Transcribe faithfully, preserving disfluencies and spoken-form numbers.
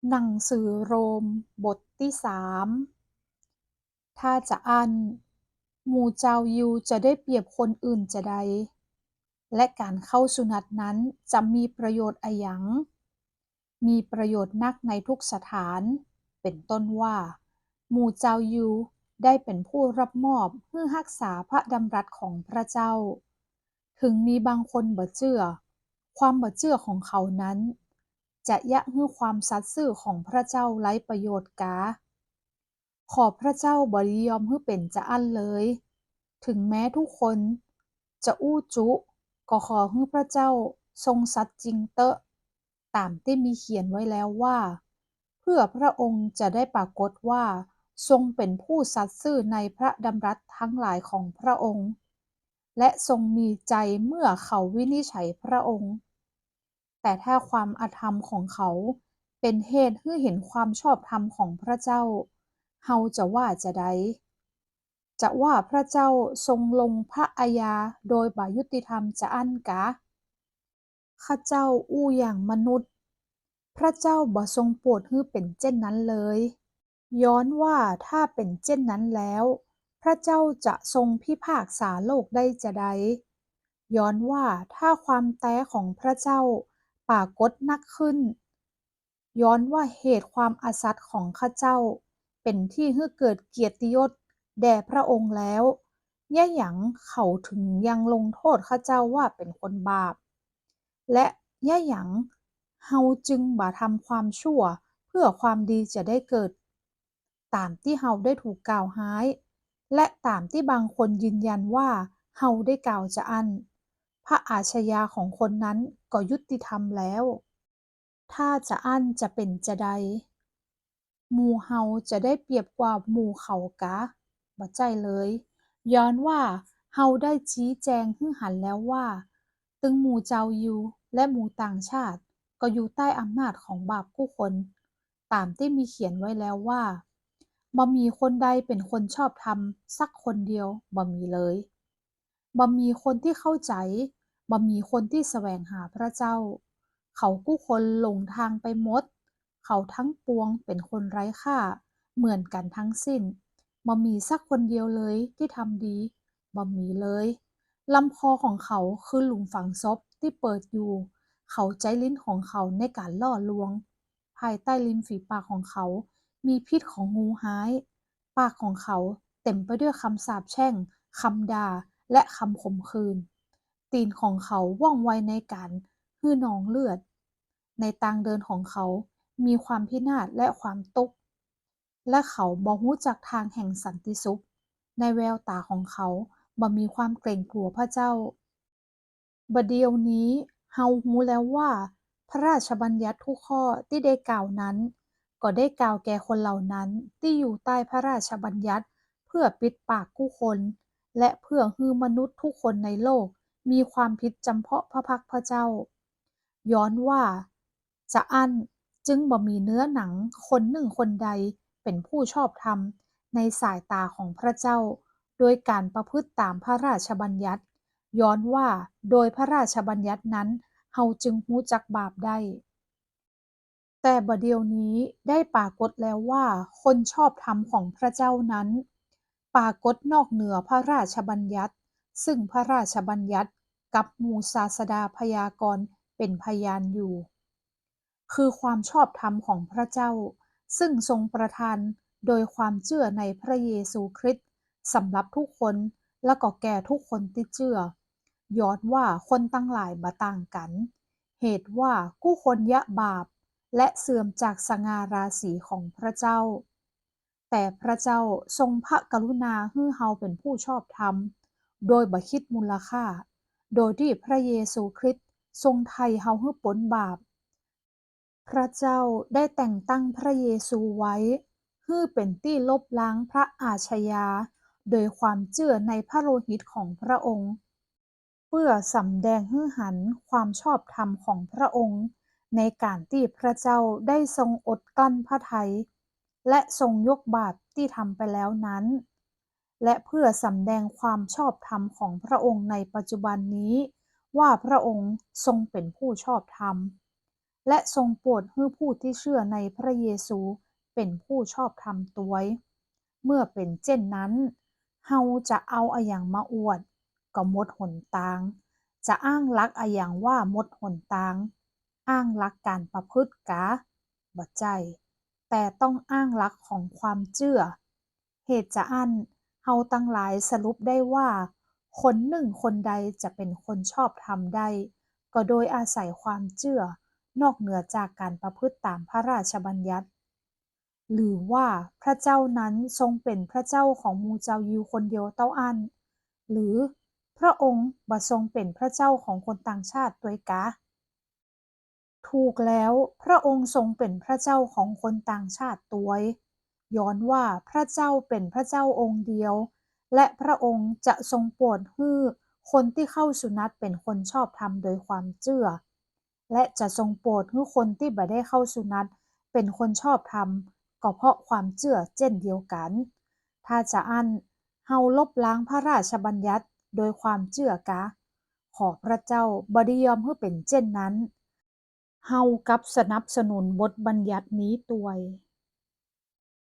หนังสือโรมบทตี้สาม ถ้าจาอั้น หมู่จาวยิวจะได้เปรียบคนอื่นจาใด และก๋านเข้าสุหนัตนั้นจะมีประโยชน์อะหยัง มีประโยชน์นักในทุกสถาน เป๋นต้นว่า หมู่จาวยิวได้เป๋นผู้ฮับมอบหื้อฮักษาพระดำรัสของพระเจ้า เถิงมีบางคนบ่เจื้อ ความบ่เจื้อของเขานั้น จะเยียะหื้อความสัตย์ซื่อของพระเจ้าไร้ประโยชน์กา ขอพระเจ้าบ่ยินยอมหื้อเป๋นจาอั้นเลย เถิงแม้ทุกคนจะอู้จุ๊ ก็ขอหื้อพระเจ้าทรงสัตย์จริงเต๊อะ ต๋ามตี้มีเขียนไว้แล้วว่า เพื่อพระองค์จะได้ปรากฏว่าทรงเป๋นผู้สัตย์ซื่อในพระดำรัสทั้งหลายของพระองค์ และทรงมีชัยเมื่อเขาวินิจฉัยพระองค์ แต่ถ้าความอธรรมของเขาเป๋นเหตุหื้อเห็นความชอบธรรมของพระเจ้า เฮาจะว่าจาใด จะว่าพระเจ้าทรงลงพระอาญาโดยบ่ยุติธรรมจาอั้นกา ข้าเจ้าอู้อย่างมนุษย์ พระเจ้าบ่ทรงโปรดหื้อเป๋นเจ้นนั้นเลย ย้อนว่าถ้าเป๋นเจ้นนั้นแล้ว พระเจ้าจะทรงพิพากษาโลกได้จาใด ย้อนว่าถ้าความแต๊ของพระเจ้าปรากฏนักขึ้น ย้อนว่าเหตุความอสัตย์ของข้าเจ้าเป๋นตี้หื้อเกิดเกียรติยศแด่พระองค์แล้ว เยียะหยังเขาเถิงยังลงโต้ษข้าเจ้าว่าเป๋นคนบาป และเยียะหยังเฮาจึงบ่ทำความชั่วเพื่อความดีจะได้เกิด ต๋ามตี้เฮาได้ถูกกล่าวฮ้าย และต๋ามตี้บางคนยืนยันว่าเฮาได้กล่าวจาอั้น พระอาชญาของคนนั้นก็ยุติธรรมแล้ว ถ้าจาอั้นจะเป๋นจาใด หมู่เฮาจะได้เปรียบกว่าหมู่เขากา บ่ใจ้เลย ย้อนว่าเฮาได้ชี้แจงหื้อหันแล้วว่า ตึงหมู่จาวยิวและหมู่ต่างชาติก็อยู่ใต้อำนาจของบาปกู้คน ต๋ามตี้มีเขียนไว้แล้วว่า บ่มีคนใดเป๋นคนชอบธรรมสักคนเดียว บ่มีเลย บ่มีคนตี้เข้าใจ๋ บ่มีคนตี้แสวงหาพระเจ้า เขากู้คนหลงตางไปหมด เขาตังปวงเป๋นคนไร้ค่าเหมือนกั๋นตังสิ้น บ่มีสักคนเดียวเลยตี้ทำดี บ่มีเลย ลำคอของเขาคือหลุมฝังศพตี้เปิดอยู่ เขาใจ๊ลิ้นของเขาในก๋านล่อลวง ภายใต้ริมฝีปากของเขามีพิษของงูฮ้าย ปากของเขาเต็มไปด้วยกำสาปแช่ง กำด่า และกำขมขื่น ตี๋นของเขาว่องไวในก๋านหื้อนองเลือด ในตางเดินของเขามีความพินาศและความตุ๊กข์ และเขาบ่ฮู้จักตางแห่งสันติสุข ในแววต๋าของเขาบ่มีความเกรงกลัวพระเจ้า บ่าเดี่ยวนี้เฮาฮู้แล้วว่าพระราชบัญญัติทุกข้อตี้ได้กล่าวนั้น ก็ได้กล่าวแก่คนเหล่านั้นตี้อยู่ใต้พระราชบัญญัติ เพื่อปิดปากกู้คน และเพื่อหื้อมนุษย์ทุกคนในโลกมีความผิดจ๋ำเพาะพระพักตร์พระเจ้า ย้อนว่า จาอั้นจึงบ่มีเนื้อหนังคนนึ่งคนใดเป๋นผู้ชอบธรรมในสายต๋าของพระเจ้า โดยก๋านประพฤติต๋ามพระราชบัญญัติ ย้อนว่าโดยพระราชบัญญัตินั้นเฮาจึงฮู้จักบาปได้ แต่บ่าเดี่ยวนี้ได้ปรากฏแล้วว่าคนชอบธรรมของพระเจ้านั้น ปรากฏนอกเหนือพระราชบัญญัติ ซึ่งพระราชบัญญัติกับหมู่ศาสดาพยากรณ์เป๋นพยานอยู่ คือความชอบธรรมของพระเจ้า ซึ่งทรงประทานโดยความเจื้อในพระเยซูคริสต์สำหรับทุกคน และก็แก่ทุกคนตี้เจื้อ ย้อนว่าคนตังหลายบ่ต่างกั๋น เหตุว่ากู้คนเยียะบาป และเสื่อมจากสง่าราศีของพระเจ้า แต่พระเจ้าทรงพระกรุณาหื้อเฮาเป๋นผู้ชอบธรรม โดยบ่คิดมูลค่า โดยตี้พระเยซูคริสต์ทรงไถ่เฮาหื้อป๊นบาป พระเจ้าได้แต่งตั้งพระเยซูไว้ หื้อเป๋นตี้ลบล้างพระอาชญา โดยความเจื้อในพระโลหิตของพระองค์ เพื่อสำแดงหื้อหันความชอบธรรมของพระองค์ ในก๋านตี้พระเจ้าได้ทรงอดกลั้นพระทัย และทรงยกบาปตี้ทำไปแล้วนั้น และเพื่อสำแดงความชอบธรรมของพระองค์ในปัจจุบันนี้ ว่าพระองค์ทรงเป๋นผู้ชอบธรรม และทรงโปรดหื้อผู้ตี้เจื้อในพระเยซูเป๋นผู้ชอบธรรมตวย เมื่อเป๋นเจ้นนั้น เฮาจะเอาอะหยังมาอวด ก็หมดหนตาง จะอ้างหลักอะหยังว่าหมดหนตาง อ้างหลักก๋านประพฤติกา บ่ใจ้ แต่ต้องอ้างหลักของความเจื้อ เหตุจาอั้น เฮาตังหลายสรุปได้ว่า คนนึ่งคนใดจะเป๋นคนชอบธรรมได้ ก็โดยอาศัยความเจื้อ นอกเหนือจากก๋านประพฤติต๋ามพระราชบัญญัติ หรือว่าพระเจ้านั้นทรงเป๋นพระเจ้าของหมู่จาวยิวคนเดียวเต้าอั้น หรือพระองค์บ่ทรงเป๋นพระเจ้าของคนต่างชาติตวยกา ถูกแล้ว พระองค์ทรงเป๋นพระเจ้าของคนต่างชาติตวย ย้อนว่าพระเจ้าเป๋นพระเจ้าองค์เดียว และพระองค์จะทรงโปรดหื้อคนตี้เข้าสุนัตเป๋นคนชอบธรรมโดยความเจื้อ และจะทรงโปรดหื้อคนตี้บ่ได้เข้าสุนัตเป๋นคนชอบธรรม ก็เพราะความเจื้อเจ้นเดียวกั๋น ถ้าจาอั้น เฮาลบล้างพระราชบัญญัติโดยความเจื้อกา ขอพระเจ้าบ่ได้ยอมหื้อเป๋นเจ้นนั้น เฮากลับสนับสนุนบทบัญญัตินี้ตวย